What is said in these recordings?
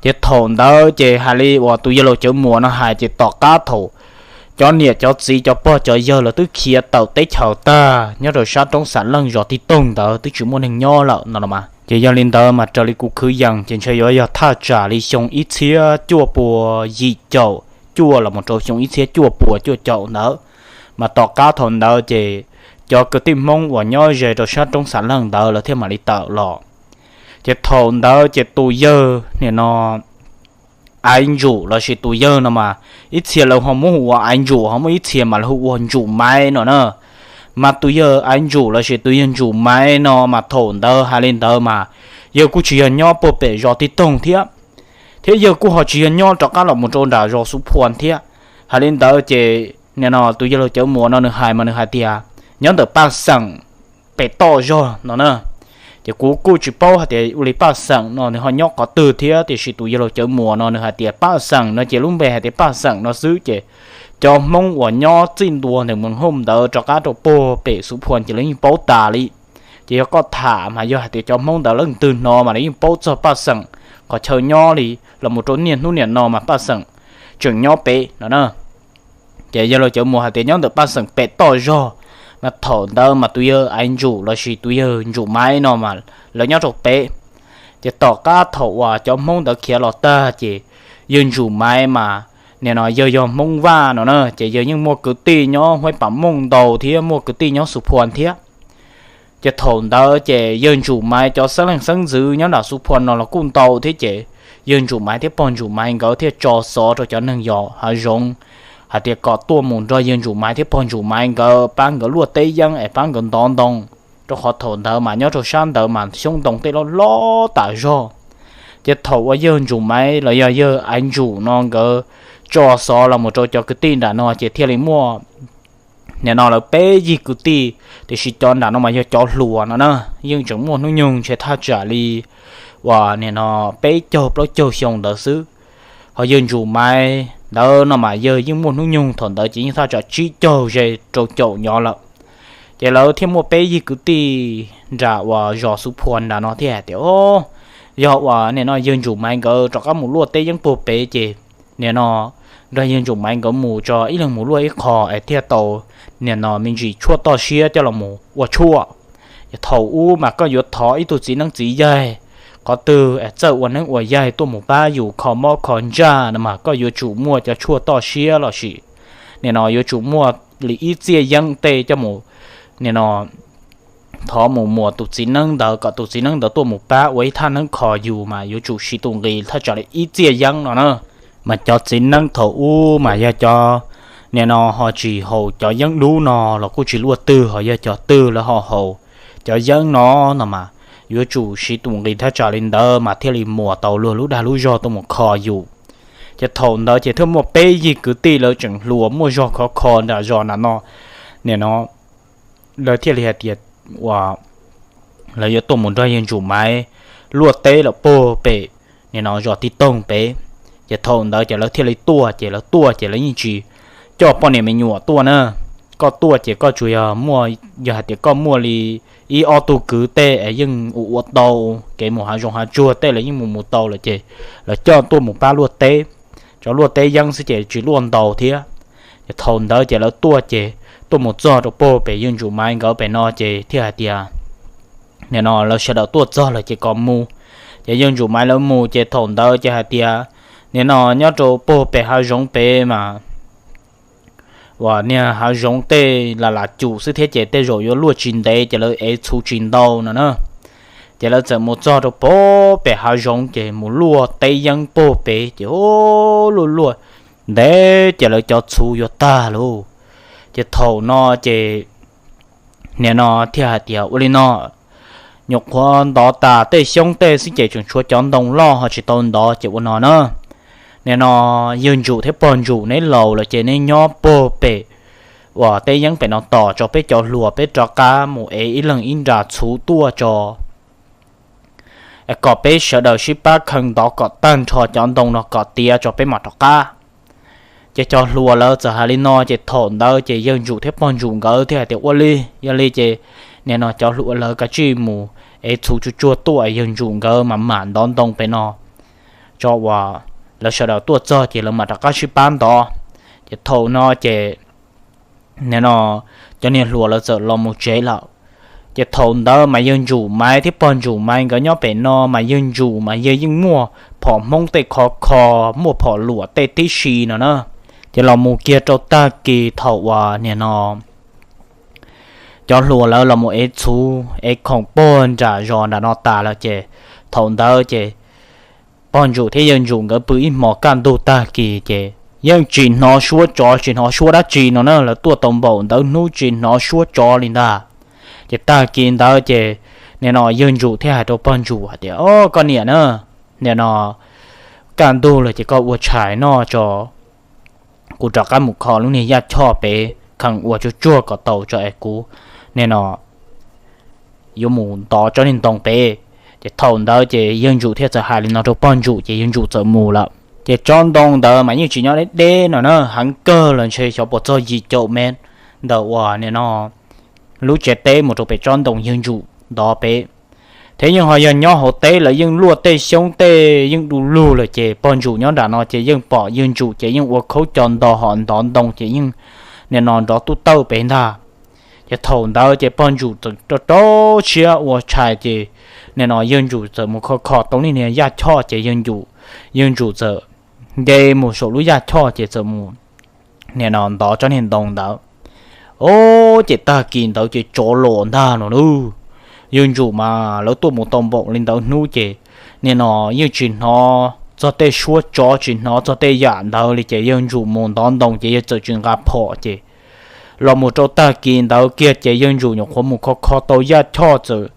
Ces thaum ntawd ces hais li uas tus yawg laus Cawv Muas no hais ces tom qab thaum cov niam cov txiv cov pog cov yawg lawv twb khiav tawm teb chaws tag nyob rau sab roob Xam Leej zos Tij Toog ntawd twb tsis muaj neeg nyob lawm no los mas. Ces yog li ntawd mas raws li kuv khwv yees ces ntshe yuav yog thaj tsam li xyoo ib txhiab cuaj pua yim caum cuaj los mus rau xyoo ib txhiab cuaj pua cuaj caum ntawd, mas tom qab thaum ntawd ces cov kwv tij Hmoob uas nyob ze rau sab roob Xam Leej ntawd lawv thiaj mam li tawm los. Ces thaum ntawd ces tus yawg nim no Aiv Ntsum lossis tus yawg no mas ib txhia lawv ho muab hu ua Aiv Ntsum, ho muaj ib txhia mas lawv hu ua Ntsum Maiv no na. Mas tus yawg Aiv Ntsum lossis tus yawg Ntsum Maiv no mas thaum ntawd hais li ntawd mas yawg kuj tsis yog nyob puag pem zos Tij Toog thiab, thiab yawg kuj ho tsis yog nyob rov qab los mus rau nram zos Xuv Phua thiab. Hais li ntawd ces nim no tus yawg laus Cawv Muas no nws hais mas nws hais tias nyob ntawm Paj Xeem pem toj zog no na. Ces kuv kuj tsis paub hais tias ua li Paj Xeem no nws ho nyob qhov twg thiab, tiam sis tus yawg laus Cawv Muas no nws hais tias Paj Xeem no ces lub npe hais tias Paj Xeem no xwb ces cov Hmoob uas nyob txij ntua ntawm Moos Hooj ntawd rov qab rau puag pem Xuv Phua ces lawv yeej paub tas li. Ces yog koj tham mas yog hais tias cov Hmoob ntawd leej twg hnov mas lawv yeej paub txog Paj Xeem qhov chaw nyob li los mus rau niaj hnub niam no mas Paj Xeem tseem nyob pem no na. Ces yawg laus Cawv Muas hais tias nyob ntawm Paj Xeem pem toj zog, mas thaum ntawd mas tus yawg Aiv Ntsum lossis tus yawg Ntsum Maiv no mas lawv nyob rau pem. Ces tom qab thaum uas cov Hmoob ntawd khiav los tag ces yawg Ntsum Maiv mas nim no yawg yog Hmoob Vaj no na, ces yawg yeej muaj kwv tij nyob Huaib Pam Mooj ntau thiab muaj kwv tij nyob Xuv Phua thiab. Ces thaum ntawd ces yawg Ntsum Maiv cov xeeb leej xeeb ntxwv nyob nram Xuv Phua no los kuj ntau thiab ces yawg Ntsum Maiv thiab pog Ntsum Maiv nkawd thiaj tso xov rau cov neeg yos hav zoov hais tias kom tuaj mus nrog yawg Ntsum Maiv thiab pog Ntsum Maiv nkawd pab nkawd luaj teb yeeb es pab nkawd ntov ntoo, rau qhov thaum ntawd mas nyob rau sab ntawd mas xyoob ntoo tej loj loj tas zog. Ces thaum uas yawg Ntsum Maiv los yog yawg Aiv Ntsum no nkawd tso xov los mus rau cov kwv tij nram no ces thiaj li muaj nim no lawv peb yig kwv tij, tiam sis cov nram no mas yog cov hluas no na, yeej tseem muaj hnub nyoog ntshe thaj tsam li uas nim no peb caug plaub caug xyoo ntawd xwb. Ho yawg Ntsum Maiv ntawd no mas yawg yeej muaj hnub nyoog thaum ntawd ces yeej thaj tsam tsib caug ze rau caum nyov lawm. Ces lawv thiaj muaj peb yig kwv tij nram uas zos Xuv Phua nram no thiaj hais tias, o, yog uas nim no yawg Ntsum Maiv nkawd rov qab mus luaj teb yeeb puag pem ces nim no nrog yawg Ntsum Maiv nkawd mus tso ib leeg mus luaj ib qho es thiaj tau nim no me ntsis tshuaj toj siab coj los mus ua tshuaj. Ces thaum ub mas koj yuav thov ib tug txiv neeb txiv yaig qhov twg es txawj ua neeb ua yaig tuaj mus pab yus kho mob kho ntsaj no mas koj yuav tsum muaj cov tshuaj toj siab lossis nim no yuav tsum muaj li ib txiaj yeeb tej coj mus nim no thov mus muas tus txiv neeb ntawd kom tus txiv neeb ntawd tuaj mus pab ua ib thaj neeb kho yus mas yuav tsum siv tus nqi thaj tsam li ib txiaj yeeb no na. Mas cov txiv neeb thaum ub mas yog cov nim no ho tsis haus cov yeeb dub no los kuj tsis luaj twg, ho yog cov twg lawv ho haus cov yeeb no no mas yuav tsum siv tus nqi thaj tsam li ntawd mas thiaj li muas tau luag lub dag lub zog tuaj mus kho yus. Ces thaum ntawd ces thiaj muaj peb yig kwv tij lawv tseem hluas muaj zog khov kho nram zos nram no, nim no lawv thiaj li hais tias uas lawv yuav tuaj mus nrog yawg Ntsum Maiv luaj teb lawm puag pem nim no zos Tij Toog pem. Ces thaum ntawd ces lawv thiaj li tuaj, ces lawv tuaj ces lawv yeej tsis coj poj niam me nyuam tuaj na. Koj tuaj ces koj tsuas yog muaj, yog hais tias koj muaj li ib ob tug kwv tej es yeej ua ua tau kev mus hav zoov hav tsuag tej lawv yeej mus mus tau lawm ces lawv coj tuaj mus pab luaj teb, tso luaj teb yeeb xwb ces tsis luaj ntau thiab. Ces thaum ntawd ces lawv tuaj ces tuaj mus txog rau puag pem yawg Ntsum Maiv nkawd pem no ces thiaj hais tias nim no lawv sawv daws tuaj txog lawm ces kom mus. Ces yawg Ntsum Maiv lawv mus ces thaum ntawd ces hais tias nim no nyob rau puag pem hav zoov pem mas uas niag hav zoov tej lam lam cum xwb thiab ces tej zaum yuav luaj tsis ntev ces lawv ev txhuv tsis ntau no na. Ces lawv txawm mus txog rau puag pem hav zoov ces mus luaj teb yeeb puag pem ces luaj luaj ntev ces lawv cov txhuv yuav tag lauj. Ces thaum no ces nim no thiaj hais tias ua li no, nyuam qhuav ntov tas tej xyoob tej xwb ces tseem tshuav cov ntoo loj ho tsis tau ntov ces ua no na. Nim no yawg Ntsum thiab pog Ntsum neb laus lawm ces neb nyob puag pem uas teb yeeb pem no tos tso peb cov hluas peb rov qab mus ev ib leeg ib nra txhuv tuaj tso, kom peb sawv daws sib pab khaws ntov kom tag nrho cov ntoo no kom tiav tso peb mam rov qab. Ces cov hluas lawv txawm hais li no ces thaum ntawd ces yawg Ntsum thiab pog Ntsum nkawd thiaj hais tias ua li, yog li ces nim no cov hluas lawv kav tsij mus ev txhuv tsuag tsuag tuaj, yawg Ntsum nkawd mam mam ntov ntoo pem no tso uas lawv sawv daws tuaj txog ces lawv mam rov qab sib pab ntov. Ces thaum no ces nim no cov niag hluas lawv txawm los mus tsev lawm. Ces thaum ntawd mas yawg Ntsum Maiv thiab pog Ntsum Maiv nkawd nyob pem no mas yawg Ntsum mas yawg yeej muaj phom Hmoob tej khov kho, muaj phom luam tej tib si no na. Ces los mus kiag rau tag kis thaum uas nim no cov hluas lawv los mus ev txhuv ev khoom puag nram zos nram no tas lawm ces thaum ntawd ces pog Ntsum thiab yawg Ntsum nkawd pw ib hmos kaj ntug tag kis ces yeej tsis hnov suab tsov tsis hnov suab dab tsi no na. Lawv tuaj tau npaum ntawd hnub tsis hnov suab tsov li ntag. Ces tag kis ntawd ces nim no yawg Ntsum thiaj hais rau pog Ntsum hais tias, O, koj niam na, nim no kaj ntug lawm ces koj ua tshais noj tso, kuv rov qab mus kho lub niag yaj choj pem kheev ua tsuag tsuag kom tau tso es kuv nim no yuav mus ntov tsob niag ntoo pem. Ces thaum ntawd ces yawg Ntsum thiaj txawm hais li no rau pog Ntsum ces yawg Ntsum txawm mus lawm. Ces tsob ntoo ntawd mas yeej tsis nyob deb deb no na, heev kawg los ntshe xyov puas txog yim caum mev ntawm uas nim no lub tsev teb mus rau pem tsob ntoo yawg Ntsum ntov pem. Thiab yeej ho yog nyob hauv teb lawv yeej luaj tej xyoob tej yeej du lug lawm ces pog Ntsum nyob nram no ces yeej pom yawg Ntsum ces yeej ua khaub co nto hom ntov ntoo ces yeej nim no nrov tuj tawj pem ntag. Ces thaum ntawd ces pog Ntsum txawm rau rau siab ua tshais ces nim no yawg Ntsum txawm mus kho kho tau niag niag yaj choj ces yawg Ntsum, yawg Ntsum txawm nce mus saum lub yaj choj ces txawm mus nim no ntov tsob niag ntoo ntawd. O, ces tag kis ntawd ces tsov los ntag no lauj. Yawg Ntsum mas lawv tuaj mus tau npaum li ntawd hnub ces nim no yeej tsis hnov txog tej suab tsov tsis hnov txog tej yam ntawd li ces yawg Ntsum mus ntov ntoo ces yawg txawm tsis nqa phom ces los mus rau tag kis ntawd kiag ces yawg Ntsum nyuam qhuav mus kho kho tau yaj choj txawm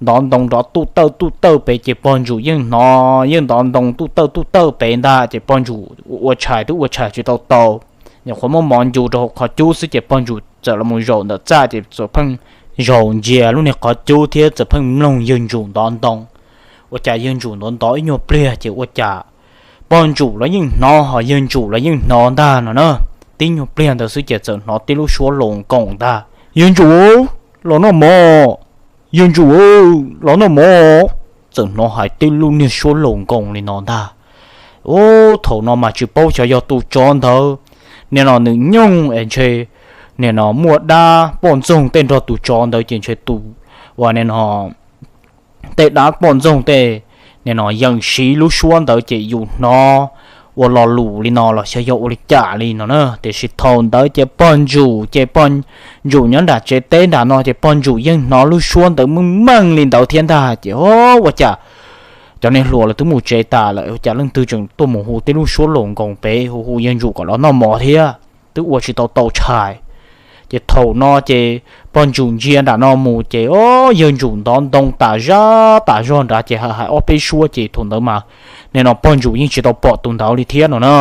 ntov ntoo nrov tuj tawj tuj tawj pem ces pog Ntsum yeej hnov yeej ntov ntoo tuj tawj tuj tawj pem ntag ces pog Ntsum ua tshais twb ua tshais tsis tau tau, nyuam qhuav muab mov ncu rau hauv qhov cub xwb ces pog Ntsum txawm los mus zaum ntawm txaj ces txawm pheej zaum ntsia lub niag qhov cub thiab txawm pheej mloog yawg Ntsum ntov ntoo. Ua cas yawg Ntsum ntov ntov ib nyuag pliag ces ua cas pog Ntsum los yeej hnov ho yawg Ntsum los yeej hnov ntag no na. Tib nyuag pliag ntawd xwb ces txawm hnov tib lub suab laus nkoos ntag, Yawg Ntsum, los noj mov! Yawg Ntsum, los noj mov! Txawm hnov hais tib lub niag suab laus nkoos li no ntag. Ub, thaum no mas tsis paub xyov yog tus tsov ntawd nim no nws nyooj es ntshe nim no muaj dab poj ntxoog tej nrog tus tsov ntawd ces ntshe tus uas nim no tej dab poj ntxoog tej nim no yeej siv lub suab ntawd ces yus hnov ua lo lus li no los xyov yog ua li cas li no na. Tiam sis thaum ntawd ces pog Ntsum ces pog Ntsum nyob nram tsev teb nram no ces pog Ntsum yeej hnov lub suab ntawd meej meej li ntawd thiab ntag ces o, ua cas cov niag hluas lawv twb mus tsev tas lawm ua cas leej twg tseem tuaj mus hu tib lub suab laus nkoos pem hu hu yawg Ntsum kom los noj mov thiab, twb ua tsis tau tau tshais. Ces thaum no ces pog Ntsum ntsia nram no mus ces o, yawg Ntsum ntov ntoo tas zaj tas zog nrad ces hais hais ob peb suab ces thaum ntawd mas nim no pog Ntsum yeej tsis tau pom tus ntawd li thiab no na.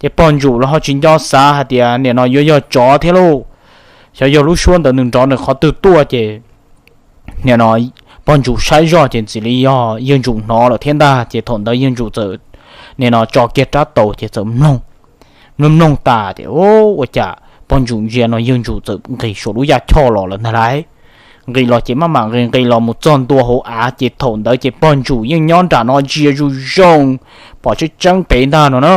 Ces pog Ntsum los ho tsis nco xav hais tias nim no yuav yog tsov thiab lauj, xyov yog lub suab ntawd nws nrov nws qhov twg tuaj ces nim no pog Ntsum saib zoj ces ntxim li yog yawg Ntsum hnov lawm thiab ntag ces thaum ntawd yawg Ntsum txawm nim no tso kiag rab taus ces txawm mloog, mloog mloog tas ces ua cas pog Ntsum ntsia no yawg Ntsum txawm nqis saum lub yaj choj los lawm ntag lauj. Nqis los ces maj mam nqis nqis los mus txog ntua hauv av ces thaum ntawd ces pog Ntsum yeej nyob nram no ntsia zoo zoo pom tseeb tseeb pem ntag no na.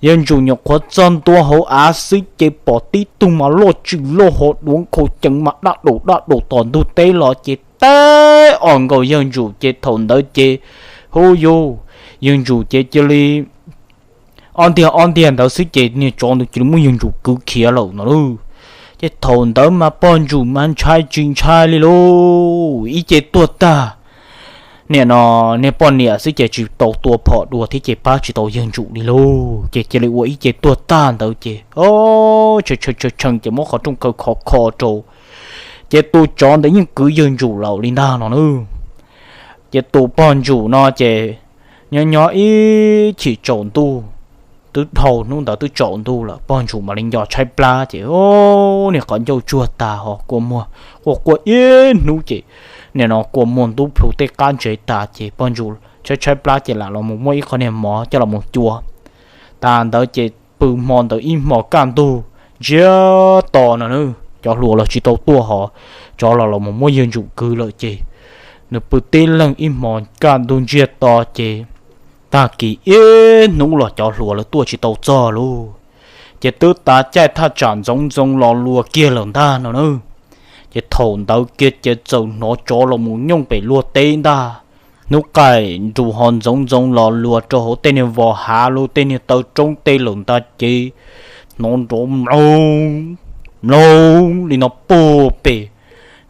Yawg Ntsum nyuam qhuav txog ntua hauv av xwb ces pom tib tug mas loj tswm loj hos duav nkhaus ceev mas daj daus daj daus tom ntug teb los ces teb os nkaus yawg Ntsum ces thaum ntawd ces hu yus, yawg Ntsum ces cia li ob ntiag ob ntiag ntawd xwb ces niag tsov ntawd cia li muab yawg Ntsum kwv khiav lawm no lauj. Ces thaum ntawd mas pog Ntsum mas ntshai tsis ntshai li lauj, ib ce tuag tag. Nim no niag poj niam xwb ces tsis tau tua phom dua thiab ces pab tsis tau yawg Ntsum li lauj, ces cia li ua ib ce tuag tag ntawd ces o, tshee tshee ces muab qhov rooj kaw khov kho rau. Ces tus tsov ntawd yeej kwv yawg Ntsum lawm li ntag no na. Ces tus pog Ntsum no ces nyob nyob ib chim tsaus ntuj, twb dhau hnub ntawd twb tsaus ntuj lawm pog Ntsum mam li nco tshaib plab ces o, niag qhov ncauj tsuag tas ho kua muag quaj quaj ib hnub ces nim no kua muag ntub plhu tej qab ntsev tas ces pog Ntsum tshaib tshaib plab ces lam los mus muab ib qho niag mov coj los mus cua. Tas ntawd ces pw hmo ntawd ib hmo kaj ntug ntsiag to no na, cov hluas los tsis tau tuaj ho tsov los los mus muab yawg Ntsum kwv lawm ces nws pw tib leeg ib hmo kaj ntug ntsiag to ces Tag kis ib hnub los cov hluas lawv tuaj tsis tau txog lauj, ces twb tav caij thaj tsam ntxoov ntxoo los luas kiag lawm ntag no na. Ces thaum ntawd kiag ces txawm hnov tsov los mus nyooj pem luag teb ntag. Hnub qaij nrus ho ntxoov ntxoo los luas rau hauv tej niag vos hav lub tej niag taw roob tej lawm ntag ces hnov nrov mloog mloog li no puag pem,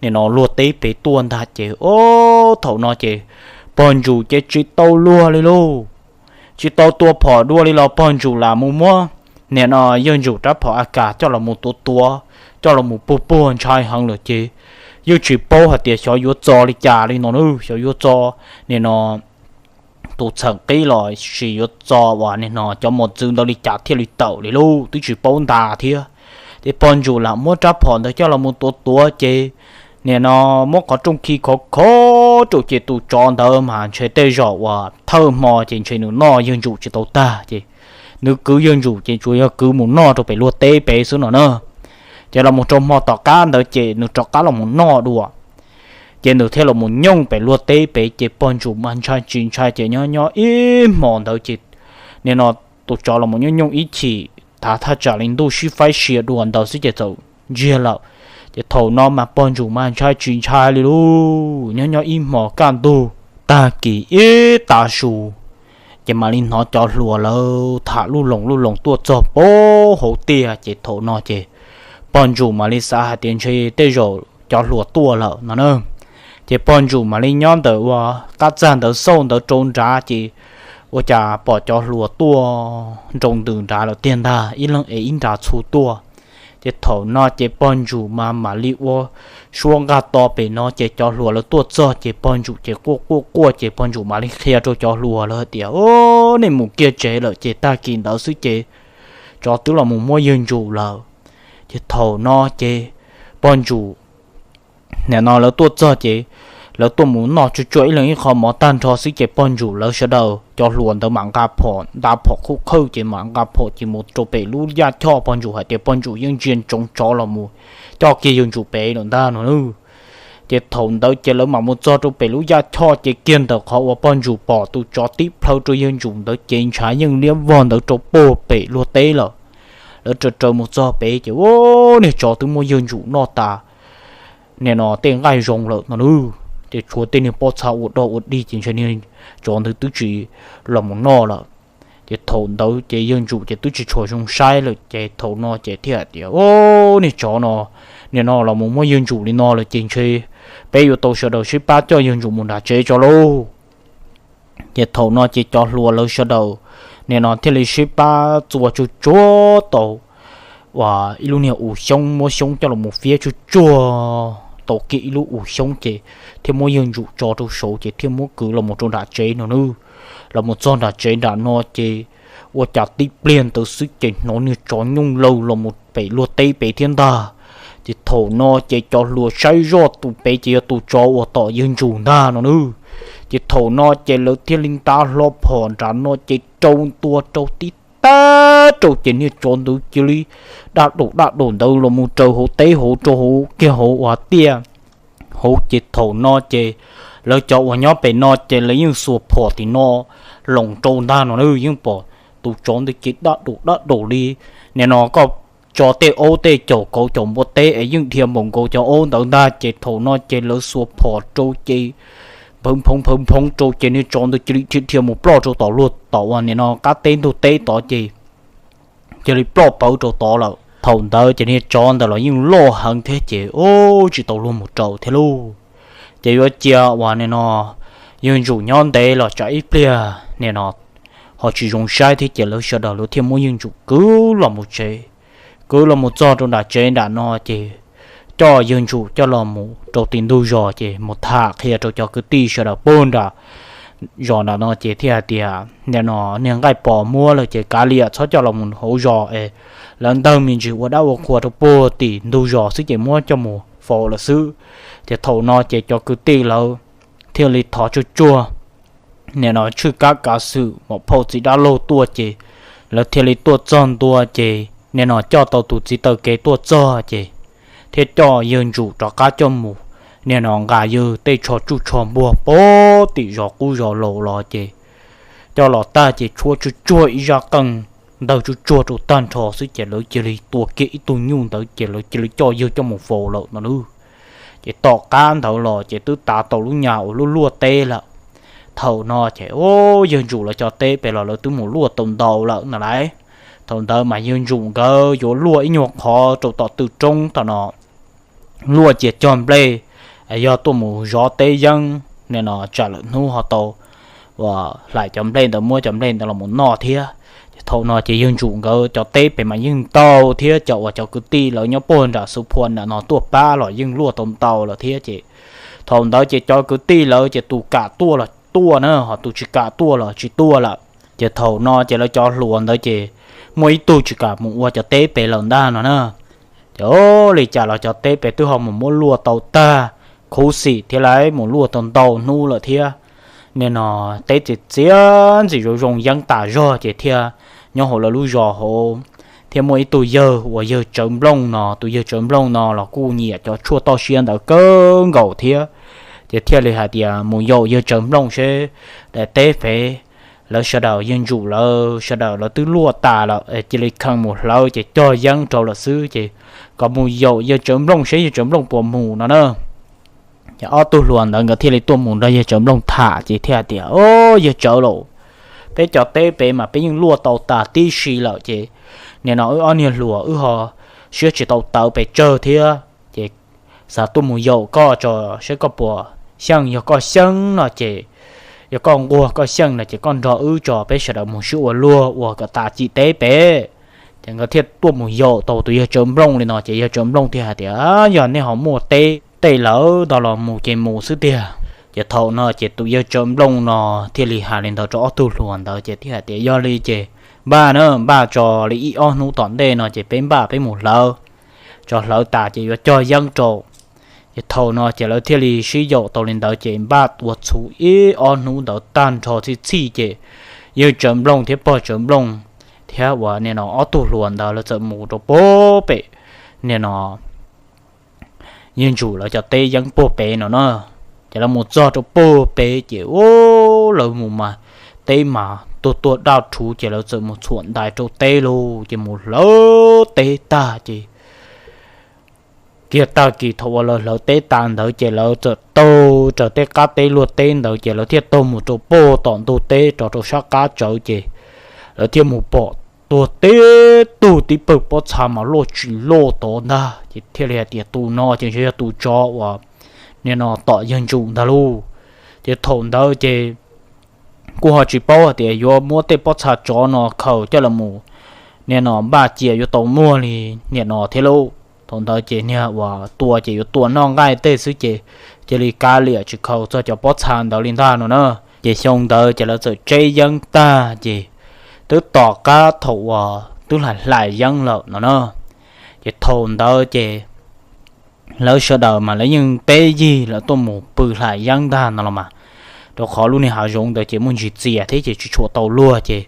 nim no luag teb pem tuaj ntag ces o, thaum no ces pog Ntsum ces tsis tau luag li lauj. Tsis tau tua phom dua li los pog Ntsum lam mus muab nim no yawg Ntsum rab phom A Kas coj los mus tuav tuav, coj los mus puag puag ntshai heev lawm ces yeej tsis paub hais tias xyov yuav txo li cas li no na, xyov yuav txo nim no tus txheem qib los sis yuav txo uas nim no cov mos txwv ntawd li cas thiaj li tawm li lauj, twb tsis paub ntas thiab. Ces pog Ntsum lam muab rab phom ntawd coj los mus tuav tuav ces nim no muab qhov rooj khi khov khov rau ces tus tsov ntawd mas ntshe tej zaum uas thawj hmo ces ntshe nws noj yawg Ntsum tsis tau tag ces nws kwv yawg Ntsum ces tsuas yog kwv mus noj rau pem luag teb pem xwb no na. Ces los mus rau hmo tom qab ntawd ces nws rov qab los mus noj dua. Ces nws thiaj los mus nyooj pem luag teb pem ces pog Ntsum mas ntshai tsis ntshai ces nyob nyob ib hmo ntawd ces nim no tus tsov los mus nyooj nyooj ib chim, tav thaj tsam li ntuj sib faib sia dua ntawd xwb ces txawm ntsiag lawm. Ces thaum no mas pog Ntsum mas ntshai tsis ntshai li lauj, nyob nyob ib hmo kaj ntug tag kis ib tav su ces mam li hnov cov hluas lawv tham lub loos lub loos tuaj txog puag hauv tiaj ces thaum no ces pog Ntsum mam li xav hais tias ntshe tej zaum cov hluas tuaj lawm no na. Ces pog Ntsum mam li nyob ntawm ua qab txag ntawd xauj ntawd rau nrad ces ua cas pom cov hluas tuaj nroo ntws nrad lawm tiag ntag, ib leeg ev ib nra txhuv tuaj. Ces thaum no ces pog Ntsum mas mam li ua suab nqaj to pem no ces cov hluas lawv tuaj txog ces pog Ntsum ces quaj quaj quaj ces pog Ntsum mam li qhia rau cov hluas lawv hais tias, o, nej mus kiag tsev lawm ces tag kis ntawd xwb ces tsov twb los mus muab yawg Ntsum lawm. Ces thaum no ces pog Ntsum nim no lawv tuaj txog ces lawv tuaj mus noj tsuag tsuag ib leeg ib qho mov tag nrho xwb ces pog Ntsum lawv sawv daws cov hluas ntawd mam nqa phom, nta phom khuj khawj ces mam nqa phom ces mus rau pem lub yaj choj. Pog Ntsum hais tias pog Ntsum yeej ntsia ntsoov tsov los mus coj kiag yawg Ntsum pem lawm ntag no na. Ces thaum ntawd ces lawv mam mus txog rau pem lub yaj choj ces kiag ntawm qhov uas pog Ntsum pom tus tsov tib plhaw rau yawg Ntsum ntawd ces ntshav yeej liab vog ntawd rau puag pem luag teb lawm. Lawv raws raws mus txog pem ces ua niag tsov twb muab yawg Ntsum noj tas nim no tej nqaij zoo lawm no na. Ces tshuav tej niag pob txha ua dog ua dig ces ntshe niag tsov ntawd twb tsis los mus noj lawm. Ces thaum ntawd ces yawg Ntsum ces twb tsis tshua zoo saib lawm ces thaum no ces thiaj hais tias, o, niag tsov no nim no los mus muab yawg Ntsum li no lawm ces ntshe peb yuav tau sawv daws sib pab coj yawg Ntsum mus nram tsev tso lauj. Ces thaum no ces cov hluas lawv sawv daws nim no thiaj li sib pab txua tsuag tsuag tau uas ib lub niag u xyoob, muab xyoob coj los mus fiab tsuag tsuag tau kiag ib lub u xyoob ces thiaj muab yawg Ntsum tso rau saud ces thiaj muab kwv los mus rau nram tsev no na. Los mus txog nram tsev nram no ces ua cas tib pliag ntawd xwb ces hnov niag tsov nyooj laws los mus pem luag teb pem thiab ntag. Ces thaum no ces cov hluas saib zoj tus pem ces yog tus tsov uas tom yawg Ntsum ntag no na. Ces thaum no ces lawv thiaj li nta hlo phom nram no ces rau ntua rau tib tag rau ces niag tsov ntawd cia li daj daum daj daum ntawd los mus raws hauv teb hauv rau hauv kiag hauv uas tiaj hauv. Ces thaum no ces lawv cov uas nyob pem no ces lawv yeej xuas phom tim no loos rau ntag no na, yeej pom tus tsov ntawd ces daj daum daj daum li nim no koj tso tej aub tej caum kauv caum npua teb es yeej dhia npaum nkaus cov aub ntawd ntag. Ces thaum no ces lawv xuas phom rau ces nphawv nphoov nphawv nphoov rau ces niag tsov ntawd cia li dhia dhia mus ploj rau tom luag tom uas nim no qab teb ntug teb tod ces cia li ploj pawv rau tod lawm. Thaum ntawd ces niag tsov ntawd los yeej loj heev thiab ces ub tsis tau luag mus rau thiab lauj. Ces yuav cia uas nim no yawg Ntsum nyob ntev los tsam ib pliag nim no ho tsis zoo saib thiab ces lawv sawv daws lawv thiaj muab yawg Ntsum kwv los mus tsev. Kwv los mus txog rau nram tsev nram no ces coj yawg Ntsum coj los mus rau tim ntug zos ces mus tham qhia rau cov kwv tij sawv daws puag nram zos nram no ces thiaj hais tias nim no niag nqaij pos muab lawm ces kav liam txhob coj los mus hauv zos es lawv ntawg me ntsis ua dab ua qhua rau puag tim ntug zos xwb ces muab coj mus faus lawm xwb. Ces thaum no ces cov kwv tij lawv thiaj li thov tsuag tsuag nim no tshwj kab kav xwm maum phauj txiv dab laug tuaj ces lawv thiaj li tuaj txog ntua ces nim no coj tau tus txiv taw kev tuaj txog ces thiaj coj yawg Ntsum rov qab coj mus nim no nqa yawg tej tsho tsuj tsho npuag puag tim zos qub zos laus los ces coj los tag ces tshuab tsuag tsuag ib zaj qeej ntawg tsuag tsuag rau tag nrho xwb ces lawv cia li tua kiag ib tug nyuj ntawd ces lawv cia li coj yawg coj mus faus lawm no nawb. Ces tom qab ntawd los ces twb tav tau lub nyuag uas luaj luaj teb lawm. Thaum no ces yawg Ntsum lawv cov teb pem los lawv twb mus luaj tau ntau lawm no lauj. Thaum ntawd mas yawg Ntsum nkawd yuav luaj ib nyuag qhov rau tom tw roob tom no, luaj cia cog nplej, yog tuaj mus zov teb yeeb nim no tsam lawm hnub ho tau uas hlais cov nplej ntawd muab cov nplej ntawd los mus noj thiab. Ces thaum no ces yawg Ntsum nkawd cov teb pem mas yeej ntau thiab cov uas cov kwv tij lawv nyob puag nram Xu Phua nram no tuaj pab los yeej luaj tau ntau lawm thiab ces thaum ntawd ces cov kwv tij lawv ces tus kam tuaj los tuaj na ho tus tsis kam tuaj los tsis tuaj lawm. Ces thaum no ces lawv cov hluas ntawd ces muaj ib tug tsis kam mus ua cov teb pem lawm ntag no na. Ces li cas los cov teb pem twb ho mus muab luaj tau tag, khuv xim thiab lawv mus luaj tau ntau hnub lawm thiab. Nim no teb txias txias ntxim zoo zoo yeeb tas zog ces thiaj nyob hauv lawv lub zos hauv thiaj muaj ib tug yawg uas yawg Tsawv Nplooj no. Tus yawg Tsawv Nplooj no los kuj nyiam cov tshuaj toj siab ntawd kawg nkaus thiab. Ces thiaj li hais tias mus yaum yawg Tsawv Nplooj seb daim teb pem lawv sawv daws, yawg Ntsum lawv sawv daws lawv twb luaj tas lawm cia li kheev mus hlawv ces cog yeeb rau lawm xwb ces kom mus yaum yawg Tsawv Nplooj seb yawg Tsawv Nplooj puas mus no na. Ces ob tug hluas ntawd nkawd thiaj li tuaj mus nrog yawg Tsawv Nplooj tham ces thiaj tias, O, yawg Tsawv laus, peb cov teb pem mas peb yeej luaj tau tas tib si lawm ces nim no wb ob niag hluas wb ho siab tsis tau tawv pes tsawg thiab ces xav tuaj mus yaum koj tso seb koj puas xyeej. Yog koj xyeej no ces, yog koj nquag koj xyeej no ces koj nrog wb tso peb sawv daws mus sib ua luag ua kom tas cim teb pem. Ces nkawd thiaj tuaj mus yaum tau tus yawg Tsawv Nplooj li no ces yawg Tsawv Nplooj thiaj hais tias, Yog nej ho muaj teb tej lawm ntag los mus ces mus xwb tiag. Ces thaum no ces tus yawg Tsawv Nplooj no thiaj li hais li ntawd rau ob tug hluas ntawd ces thiaj hais tias, Yog li ces npaj na, npaj tso li ib ob hnub tom ntej no ces peb npaj peb mus hlawv, tso hlawv tas ces yuav cog yeeb rau. Ces thaum no ces lawv thiaj li sib yaum tau li ntawd ces npaj tua txhuv ib ob hnub ntawd tag nrho txhij txhij ces yawg Tsawv Nplooj thiab pog Tsawv Nplooj thiab uas nim no ob tug hluas ntawd lawv txawm mus rau puag pem nim no yawg Ntsum lawv cov teb yeeb puag pem no na. Ces lawv mus txog rau puag pem ces u, lawv mus mas teb mas tuag tuag daj rhuv ces lawv txawm mus txhuam ntais rau teb lauj. Ces mus hlawv teb tag ces kiag tag kis thaum uas lawv hlawv teb tas ntawd ces lawv txawm taug raws tej qab teb luaj teb ntawd ces lawv thiaj taug mus rau puag tom ntug teb rov rau sab qab tsawv ces lawv thiaj mus pom tuag tib tug tib pawg pob txha mas loj tsis loj tod ntag ces thiaj li hais tias, Tus no ces ntshe yog tus tsov uas nim no tom yawg Ntsum ntag lauj. Ces thaum ntawd ces kuj ho tsis paub hais tias yuav muab tej pob txha tsov no khaws coj los mus nim no npaj cia yuav tau muag li nim no thiab lauj. Thaum ntawd ces niag uas tua ces yuav tua noj nqaij tej xwb ces cia li kav liam tsis khaws txog cov pob txha ntawd li ntag no na. Ces xyoo ntawd ces lawv txawm tseb yeeb tag ces twb tom qab thaum uas twb hlais hlais yeeb lawm no na. Ces thaum ntawd ces lawv sawv daws mas lawv yeej peb yig lawv tuaj mus pw hlais yeeb ntag no los mas, rau qhov lub niag hav zoov ntawd ces muaj ntsis txias thiab ces tsis tshua tau luag ces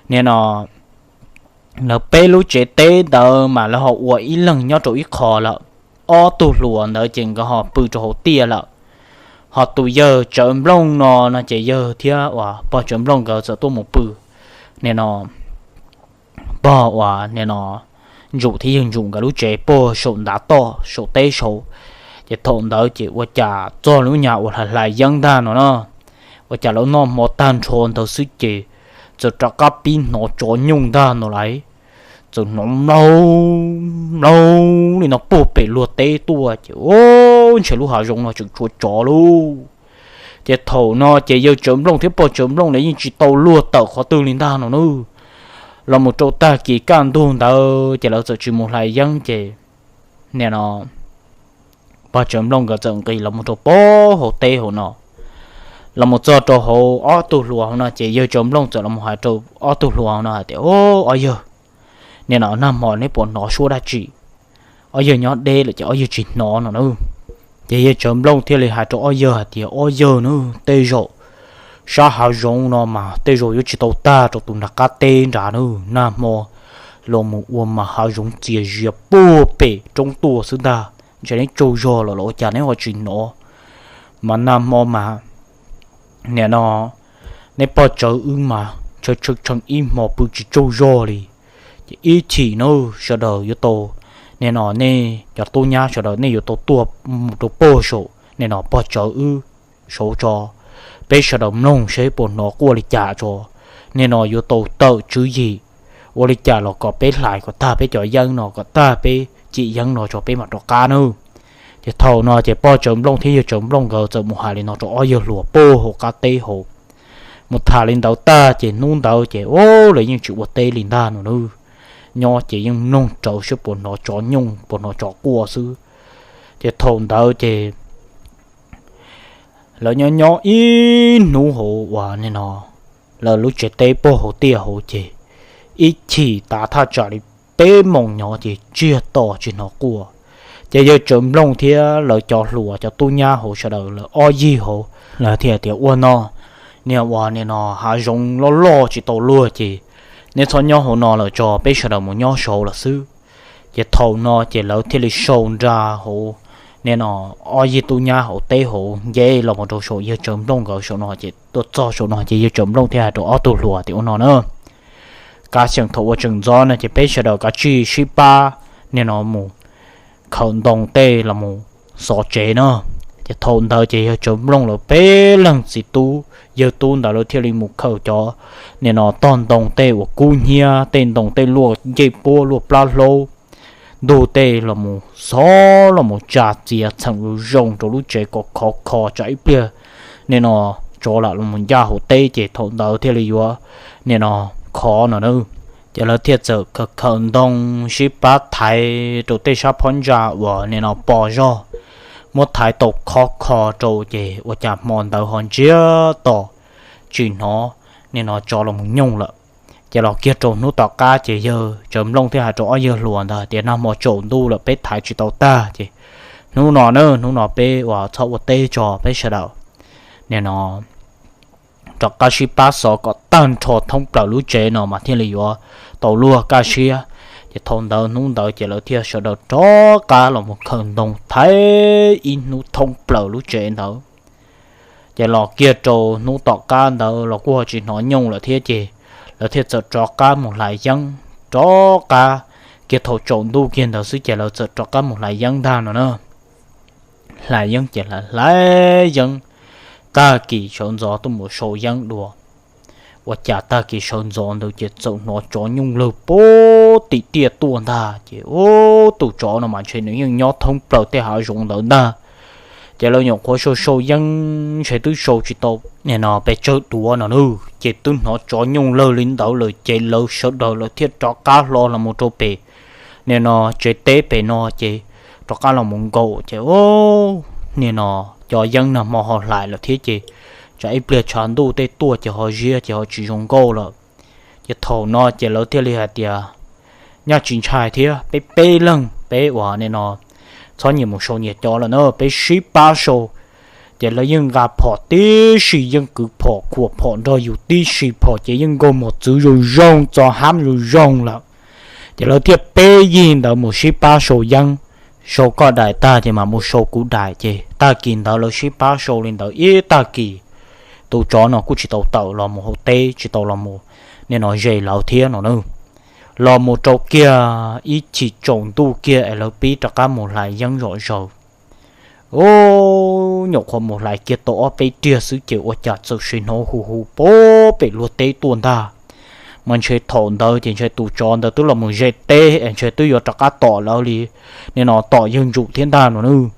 nim no lawv peb lub tsev teb ntawd mas lawv ho ua ib leeg nyob rau ib qho lawm. Ob tug hluas ntawd ces nkawd ho pw rau hauv tiaj lawm. Ho tus yawg Tsawv Nplooj no no ces yawg thiab uas pog Tsawv Nplooj nkawd txawm tuaj mus pw nim no pog uas nim no Ntsum thiab yawg Ntsum nkawd lub tsev puag saum ntav toj saum teb saud. Ces thaum ntawd ces ua cas txog lub nyuag uas hlais hlais yeeb ntag no na, ua cas lawv noj hmo tag nrho ntawd xwb ces txawm rov qab pib hnov tsov nyooj ntag no lauj. Txawm hnov mlaug mlaug li no puag pem luag teb tuaj ces ntshe lub hav zoov no tseem tshuav tsov lauj. Ces thaum no ces yawg Tsawv Nplooj thiab pog Tsawv Nplooj lawv yeej tsis tau luag tawm qhov twg li ntag no nawb. Los mus rau tag kis kaj ntug ntawd ces lawv txawm tsis mus hlais yeeb ces nim no pog Tsawv Nplooj nkawd txawm nqis los mus rau puag hauv teb hauv no. Los mus txog rau hauv ob tug hluas hauv no ces yawg Tsawv Nplooj txawm los mus hais rau ob tug hluas hauv no hais tias, Ob yawg, nim no nag hmo neb puas hnov suab dab tsi? Ob yawg nyob deb lawm ces ob yawg tsis hnov no na. Ces yawg Tsawv Nplooj thiaj li hais rau ob yawg hais tias, Ob yawg nawb, tej zaum sab hav zoov no mas tej zaum yuav tsis tau tag rau tus nram qab teb nrad nawb. Nag hmo los mus ua mas hav zoov txias zias puag pem roob tuaj xwb ntag. Ntshe neb tsaug zog lawm los ua cas neb ho tsis hnov? Mas nag hmo mas nim no Neb pog tsawv wb mas tshee tshee ib hmo pw tsis tsaug zog li. Ces ib chim no sawv daws yuav tau, nim no nej cov tub nyab sawv daws nej yuav tau tuaj mus rau pog saum, nim no pog tsawv wb saud tso, peb sawv daws mloog seb puas hnov quaj li cas tso. Nim no yuav tau tawm tswv yim ua li cas los kom peb hlais kom tag peb cov yeeb no, kom tag peb cim yeeb no tso peb mam rov qab nawb. Ces thaum no ces pog tsawv nplooj thiab yawg tsawv nplooj nkawd txawm mus hais li no rau ob yawg hluas pog hauv qab teb hauv. Mus tham li ntawd tag ces hnub ntawd ces lawv yeej tsis ua teb li ntag no nawb. Nyob ces yeej mloog rawv seb puas hnov tsov nyooj puas hnov tsov quaj xwb. Ces thaum ntawd ces lawv nyob nyob ib hnub hauv uas nim no lawv lub tsev teb pog hauv tiaj hauv ces ib chim tav thaj tsam li peb moos nyob ces tsiag to tsis hnov quaj. Ces yawg tsawv nplooj thiab lawv cov hluas cov tub nyab hauv sawv daws lawv ob yig hauv lawv thiaj tias ua no, niag uas nim no hav zoov loj loj tsis tau luag ces neb txhob nyob hauv no lawm tso peb sawv daws mus nyob saud lawm xwb. Ces thaum no ces lawv thiaj li sau nra hauv nim no ob yig tub nyab hauv teb hauv nce los mus rau saum yawg tsawv nplooj nkawd saum no ces tuaj txog saum no ces yawg tsawv nplooj thiaj hais rau ob tug hluas tias ua no na, kav xyeem thaum ua tseem ntxov no ces peb sawv daws kav tsij sib pab nim no mus khawm ntoo tej los mus xov tsev na. Ces thaum ntawd ces yawg tsawv nplooj lawv peb leeg txiv tub yawg tub ntawd lawv thiaj li mus khawm cov nim no tog ntoo tej uas kub hnyiab tej ntoo tej luaj ncej puab luaj plab hlaub ntug tej los mus xov los mus tsa txiav txheem zoo zoo rau lub tsev kom khov kho tsam ib pliag nim no tsov lam los mus ncaj hauv teb ces thaum ntawd thiaj li yuav nim no khov no na. Ces lawv thiaj txawm khawm khawm ntoo sib pab thaiv rau tej sab phab ntsa uas nim no pos zog, muab thaiv tau khov kho rau ces ua cas hmo ntawd ho ntsiag to tsis hnov nim no tsov los mus nyooj lawm. Ces los kiag rau hnub tom qab ces yawg tsawv nplooj thiaj hais rau ob yawg hluas ntawd tias nag hmo tsaus ntuj lawm peb thaiv tsis tau tag ces hnub no na hnub no peb uas txhob ua teb tso peb sawv daws nim no rov qab sib pab xov kom tag nrho thoob plaws lub tsev no mas thiaj li yuav tau luag kaj siab. Ces thaum ntawd hnub ntawd ces lawv thiaj sawv daws rov qab los mus khawm ntoo thaiv ib hnub thoob plaws lub tsev ntawd. Ces los kiag rau hnub tom qab ntawd los kuj ho tsis hnov nyooj lawm thiab ces lawv thiaj txawm rov qab mus hlais yeeb, rov qab kiag thaum tsaus ntuj kiag ntawd xwb ces lawv txawm rov qab mus hlais yeeb ntag no na. Hlais yeeb ces hlais hlais yeeb, tag kis sawv ntxov tuaj mus sau yeeb dua. Ua cas tag kis sawv ntxov ntawd ces txawm hnov tsov nyooj lawg puag tim tiaj tuaj ntag ces ub tus tsov no mas ntshe nws yeej nyob thoob plaws tej hav zoov ntawd ntag. Ces lawv nyuam qhuav sau sau yeeb ntshe twb sau tsis tau nim no pes tsawg duav no na, ces twb hnov tsov nyooj lawg li ntawd lawm ces lawv sawv daws lawv thiaj rov qab hlo los mus rau pem nim no tsev teb pem no ces rov qab los mus nkaum ces ub, nim no cov yeeb nag hmo ho hlais lawm thiab ces tsam ib pliag tshav ntuj tej tuaj ces ho ziab ces ho tsis zoo nkauj lawm. Ces thaum no ces lawv thiaj li hais tias nyaj tsis ntshai thiab, peb peb leeg peb uas nim no txhob nyias mus sau nyias cov lawm na, peb sib pab sau. Ces lawv yeej nqa phom tib si, yeej kwv phom khuam phom nrog yus tib si, phom ces yeej nkaug mos txwv zoo zoo, txo hab zoo zoo lawm. Ces lawv thiaj peb yig ntawd mus sib pab sau yeeb, sau koj daim tag ces mam mus sau kuv daim. Ces tag kis ntawd lawv sib pab sau li ntawd ib tag kis, tus tsov no kuj tsis tau tawm los mus hauv teb, tsis tau los mus nim no ze lawv thiab no na. Los mus rau kiag ib chim tsaus ntuj kiag es lawv pib rov qab mus hlais yeeb zom zaws. Ub, nyuam qhuav mus hlais kiag tau ob peb riag xwb ces ua cas txawm sim hnov hu hu puag pem luag teb tuaj ntag. Mas ntshe thaum ntawd ces ntshe tus tsov ntawd twb los mus ze teb es ntshe twb yuav rov qab tom lawv li, nim no tom yawg Ntsum thiab ntag no nawb.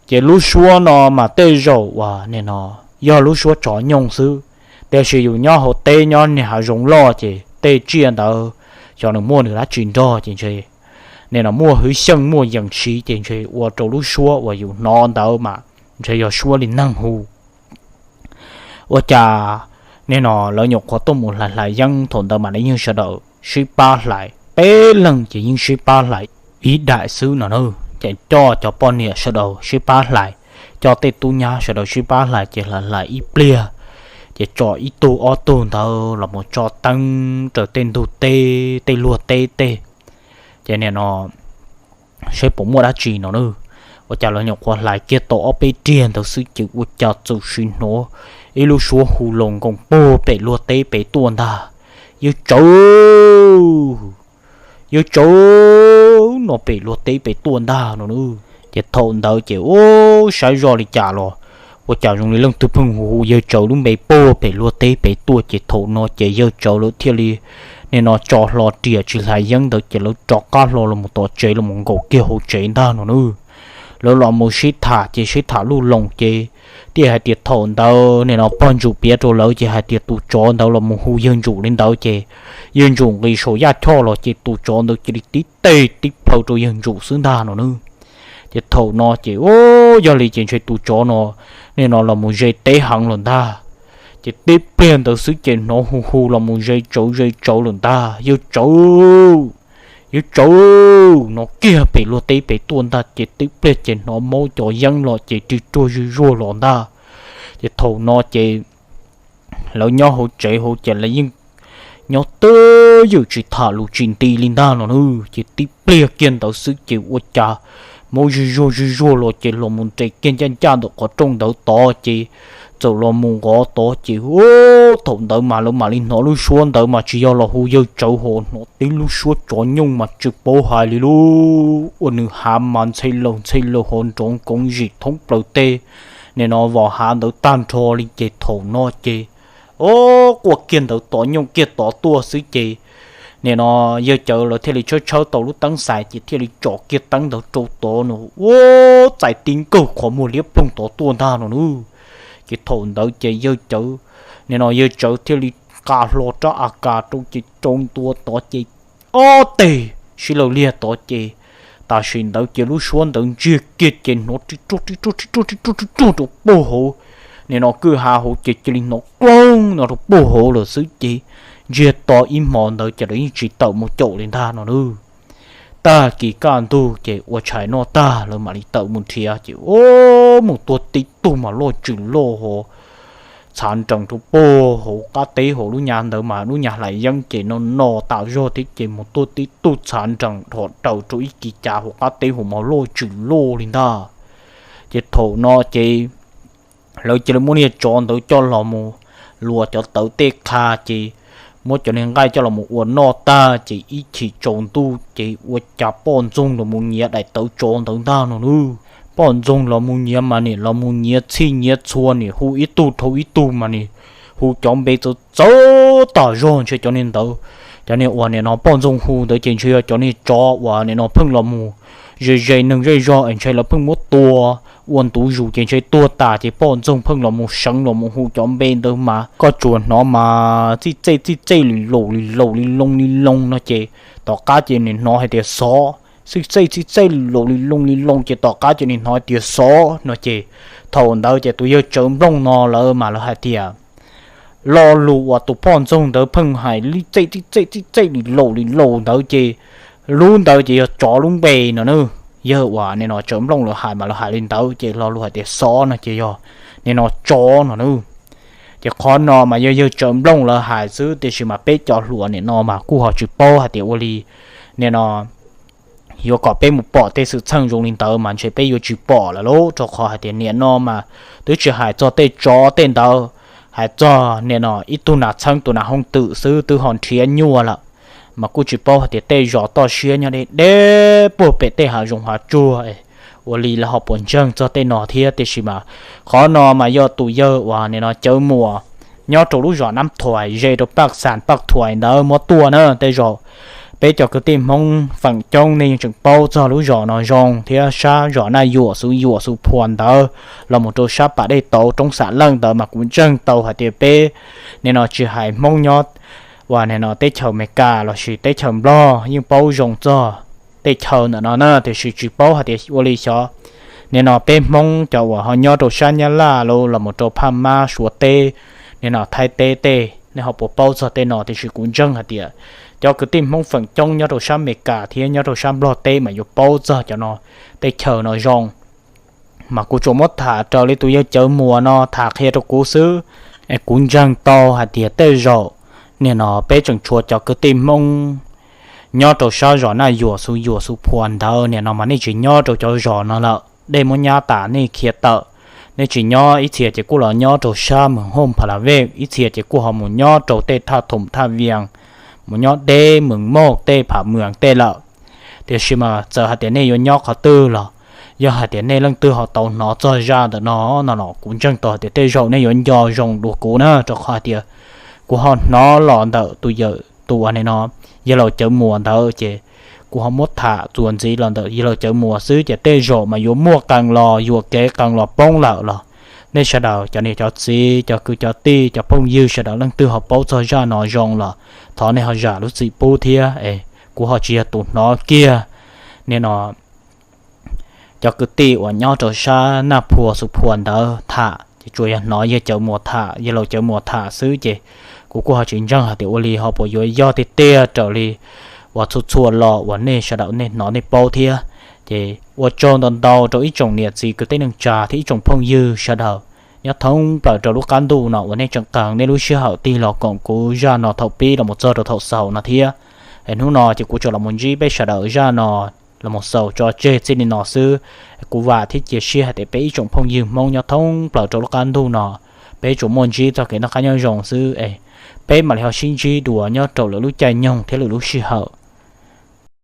Ces lub suab no mas tej zaum uas nim no yog lub suab tsov nyooj xwb, tiam sis yus nyob hauv teb nyob niag hav zoov loj ces tej tsiaj ntawd xyov nws muaj nws dab tsi nrog ces ntshe nim no muaj hwv xyeej muaj yees siv ces ntshe ua rau lub suab uas yus hnov ntawd mas ntshe yog suab li neeg hu. Ua cas nim no lawv nyuam qhuav tuaj mus hlais hlais yeeb thaum ntawd mas lawv yeej sawv daws sib pab hlais, peb leeg ces yeej sib pab hlais ib daim xwb no na. Ces coj cov poj niam sawv daws sib pab hlais, coj tej tub nyab sawv daws sib pab hlais ces hlais hlais ib pliag, ces tso ib tug ob tug ntawd los mus tso teeb raws tej ntug teb tej luag teb tej. Ces nim no seb puas muaj dab tsi no nawb. Ua cas lawv nyuam qhuav hlais kiag tau ob peb riag ntawd xwb ces ua cas txawm sim hnov ib lub suab hu loos nkoos puag pem luag teb pem tuaj ntag: Yawg Tsawv! Yawg Tsawv! No pem luag teb pem tuaj ntag no. Ces thaum ntawd ces ub, saib zoj li cas los ua cas zoo li leej twg pheej hu hu yawg Tsawv lub npe puag pem luag teb pem tuaj. Ces thaum no ces yawg Tsawv lawv thiaj li nim no tso hlo riam tsis hlais yeeb ntawd ces lawv rov qab hlo los mus tom tsev los mus nkaum kiag hauv tsev ntag no na. Lawv los mus sib tham ces sib tham luj loos ces thiaj hais tias thaum ntawd nim no pog Ntsum piav rau lawv ces hais tias tus tsov ntawd los mus hu yawg Ntsum li ntawd ces yawg Ntsum nqis saum yaj choj los ces tus tsov ntawd cia li tib teg tib plhaw rau yawg Ntsum xwb ntag no na. Ces thaum no ces ub, yog li ces ntshe tus tsov no nim no los mus ze teb heev lawm ntag. Ces tib pliag ntawd xwb ces hnov hu hu los mus ze tsawv ze tsawv lawm ntag: Yawg Tsawv! Yawg Tsawv! No kiag pem luag teb pem tuaj ntag. Ces tib pliag ces hnov maub cov yeeb los ces rig ruag zig zuag los ntag. Ces thaum no ces lawv nyob hauv tsev hauv ces lawv yeej nyob twb ywm tsis tham lus tsis nti li ntag no na. Ces tib pliag kiag ntawd xwb ces ua cas maub zig zuag zig zuag los ces los mus nres kiag ncaj ncaj ntawm qhov rooj ntawd tod ces txawm los mus nqov tod ces ub, thaum ntawd mas lawv mam li hnov lub suab ntawd mas tsis yog los hu yawg Tsawv ho hnov tib lub suab tsov nyooj mas tsis paub hais li lub ua nws hav mas ntxhe laws ntxhe laws ho nrov nkoov zim thoob plaws tej nim no vos hav ntawd tag nrho li. Ces thaum no ces ub, quaj kiag ntawd tod nyooj kiag tod tuaj xwb ces nim no yawg Cawv lawv thiaj li tshawb tshawb tau lub teeb xais ces thiaj li tsom kiag teeb ntawd rau tod no ub, txais tib nkaug qhov muag liab ploog tod tuaj ntag no na. Ces thaum ntawd ces yawg Cawv nim no yawg Cawv thiaj li nqa hlo rab a kas rau ces rau ntua tod ces ob teg sib law liag tod ces tam sim ntawd ces lub suab ntawd ntsiag kiag ces hnov ri ruag ri ruag ri ruag ri ruag ri ruag rau puag hauv nim no kwj ha hauv ces cia li hnov kloog no rau puag hauv lawm xwb ces ntsiag to ib hmo ntawd ces lawv yeej tsis tawm mus caum li ntag no na. Tag kis kaj ntug ces ua tshais noj tag lawv mam li tawm mus nrhiav ces ub, mus tuag tib tug mas loj tsws loj ho txhav nrees rau puag hauv qab teb hauv lub nyab ntawd mas lub nyab hlais yeeb ces no no tas zog thiab ces mus tuag tib tug txhav nrees dhos raws rau ib kis cav hauv qab teb hauv mas loj tsws loj li ntag. Ces thaum no ces lawv cia li muab niag tsov ntawd coj los mus luas cov tawv tej qha ces muab cov niag nqaij coj los mus ua noj tag ces ib chim tsaus ntuj ces ua cas poj ntxoog los mus nyiav daim tawv tsov ntawd ntag no na. Poj ntxoog los mus nyiav mas nim los mus nyiav txhij nyiav txhua nim hu ib tug dhau ib tug mas nim hu cov npe txawv txawv tas zog ntshe cov niag ntawd, cov niag uas nim no poj ntxoog hu ntawd ces ntshe yog cov niag tsov uas nim no pheej los mus ze ze neeg zej zog es ntshe lawv pheej muab tua ua ntu zus ces ntshe tuag tas ces poj ntxoog pheej los mus seev los mus hu cov npe ntawd mas koj tsuas hnov mas txij txej txij txej li laus li laus li loo li loo no ces tom qab ces nim hnov hais tias xov, txij txej txij txej li laus li loo li loo ces tom qab ces nim hnov hais tias xov no ces thaum ntawd ces tus yawg Tsawv Nplooj no lawv mas lawv hais tias lo lus uas tus poj ntxoog ntawd pheej hais li txej txij txej txij txej li laus li laus ntawd ces lub ntawd ces yog tsov lub npe no na. Yawg uas nim no Tsawv Nplooj lawv hais mas lawv hais li ntawd ces lo lus hais tias xov no ces yog nim no tsov no na. Ces qhov no mas yog yawg Tsawv Nplooj lawv hais xwb tiam sis mas peb cov hluas nim no mas kuj ho tsis paub hais tias ua li nim no yuav kom peb mus pom tej xwm txheej zoo li ntawd mas ntshe peb yuav tsis pom lawm lauj, rau qhov hais tias nim no mas twb tsis hais txog tej tsov tej ntawd, hais txog nim no ib tug nas txheeb tus nas hooj twm xwb twb ho nrhiav nyuaj lawm. Mas kuj tsis paub hais tias tej zos toj siab nyob deb deb puag pem tej hav zoov hav tsuag ua li lawv ho puas ntseeg txog tej no thiab, tiam sis mas qhov no mas yog tus yawg uas nim no Cawv Muas nyob rau lub zos Nab Thuais ze rau Paj Xas Paj Thuais ntawd muab tuaj na. Tej zaum peb cov kwv tij Hmoob feem coob nej yeej tseem paub txog lub zos no zoo thiab sab zos Naj Yuam Xuv Yuam Xuv Phua ntawd los mus rau sab pas dej tauv roob Xam Leej ntawd mas kuv ntseeg tau hais tias peb nim no tsis hais Hmoob nyob uas nim no teb chaws Amelikas lossis teb chaws Nplog yeej paub zoo txog tej chaw ntawm no na, tiam sis tsis paub hais tias ua li xyov nim no peb Hmoob cov uas ho nyob rau sab Nyab Laj los mus rau Phaj Mab Suav teb, nim no Thaib teb tej nej ho puas paub txog tej no, tiam sis kuv ntseeg hais tias cov kwv tij Hmoob feem coob nyob rau sab Amelikas thiab nyob rau sab Nplog teb mas yuav paub txog cov no tej chaw no zoo. Mas kuv tsuas muab tham raws li tus yawg Cawv Muas no tham qhia rau kuv xwb. Es kuv ntseeg tau hais tias tej zaum nim no peb tseem tshuav cov kwv tij Hmoob nyob rau sab zos Naj Yuam Xuv Yuam Xuv Phua ntawd nim no mas nej tsis nyob rau cov zos no lawm. dej muab nyab tas nej khiav tawm. Nej tsis nyob, ib txhia ces kuj los nyob rau sab Moos Hooj Pha La Vej, ib txhia ces kuj ho mus nyob rau tej thaj Thoom Thaj Vias, mus nyob deb Moos Moj tej Pham Mwas tej lawm. Tiam sis mas txawm hais tias nej yuav nyob qhov twg los, yog hais tias nej leej twg ho tau hnov txog zaj ntawm no no los kuv ntseeg tau hais tias tej zaum nej yuav nco zoo dua kuv na, rau qhov hais tias kuv ho hnov los ntawm tus yawm tus ua ne no, yawg laus Cawv Muas ntawd ces kuv ho muab tham txuas ntxiv los ntawm yawg laus Cawv Muas xwb ces tej zaum mas yuav muaj qee los yuam kev qee los poob lawm los. Nej sawv daws cov niam cov txiv cov kwv cov tij cov phooj ywg sawv daws leej twg ho paub txog zaj no zoo los thov nej ho zam lub txim pub thiab es kuv ho tsis yog tus hnov kiag ne no cov kwv tij uas nyob rau sab Naj Phua Xus Phua ntawd tham ces tsuas yog hnov yawg Cawv Muas tham, yawg laus Cawv Muas tham xwb ces kuv kuj ho tsis ntseeg hais tias ua li ho puas yuav yog tiag tiag raws li uas txhua txhua lo uas nej sawv daws nej hnov nej paub thiab. Ces ua tsaug ntau ntau rau ib tsoom niam txiv kwv tij neej tsa thiab ib tsoom phooj ywg sawv daws nyob thoob plaws rau lub qab ntuj no uas nej tseem qee nej lub sij hawm tig los koom kuv zaj no thaum pib los mus txog rau thaum xaus no thiab. Es hnub no ces kuv tsuas los mus ntsib peb sawv daws zaj no los mus xaus tso tseg txij li no xwb. Kuv vam thiab cia siab hais tias peb ib tsoom phooj ywg Hmoob nyob thoob plaws rau lub qab ntuj no peb tsuas muaj ntsib txoj kev noj qab nyob zoo xwb es peb mam li ho sib ntsib dua nyob rau lwm lub caij nyoog thiab lwm lub sij hawm.